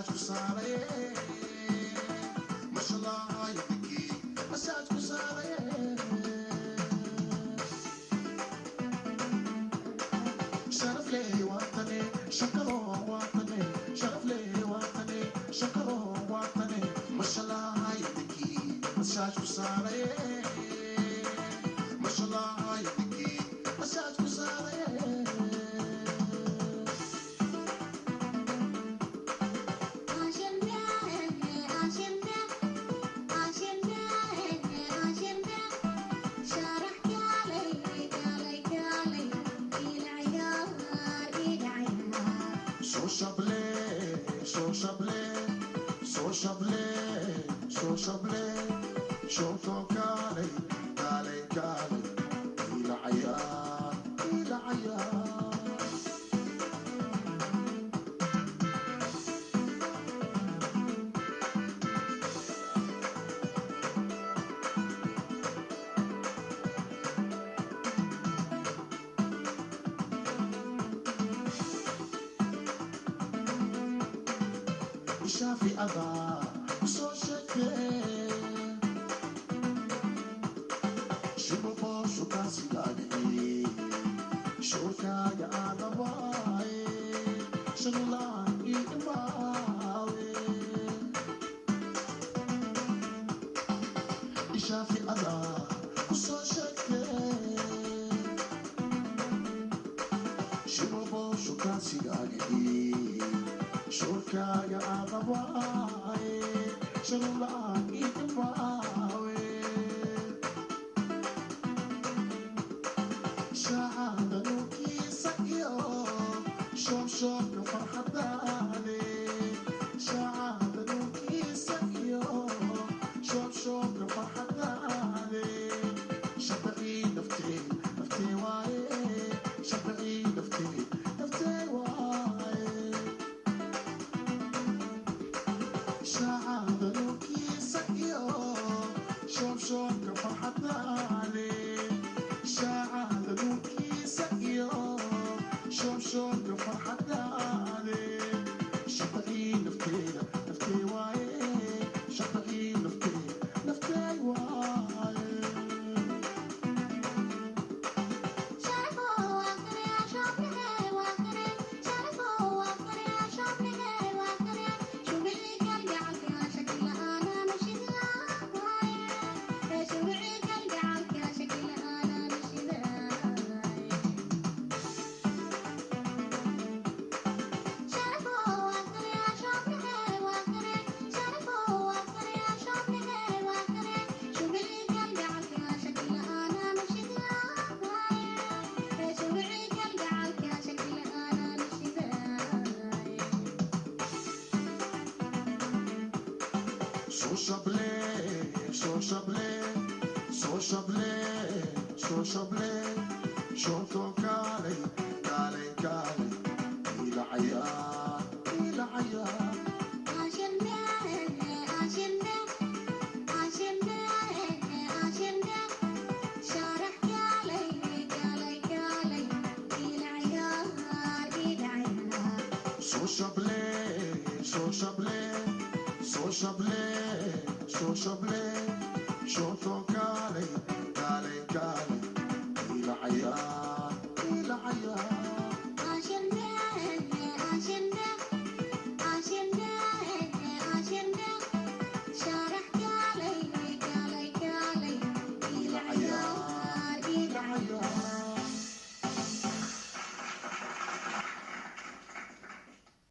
Massage ku saaraye, mashallah yadiki massage ku saaraye. Sharaf leh watane shakaro watane, sharaf leh watane shakaro watane, mashallah yadiki massage ku saaraye, mashallah yadiki massage ku saaraye. Shafi adaa soo sheekee shububo shukaansigaaga shuurkaaga aan rabaaye shanulaan ii imaawe. Shaafi adaa kusoo sheekee shububo shukaansigaaga shuurkaaga aan rabaaye shanulaan ii imaawe. Shaacada nuurkiisa iyo shoobshoobka farxadaade, shaacada nuurkiisa iyo shoobshoobka farxadaade, shabaqii naftee naftee waaye, shabaqii naftee naftee waaye. Shaacada nuurkiisa iyo shoobshoobka farxadaade, shaacada nuurkiisa iyo shoobshoobka farxadaade, shabaqii nafteeda naftee waaye, shabaqii naftee naftee waaye. Soo shable, soo shable, soo shable, soo shable, shoobtoo kaalay kaalay kaalay ila cayaar ila cayaar. Soo shable, soo shable, soo shable, soo shable, shoobtoo kaalay kaalay kaalay ila cayaar ila cayaar.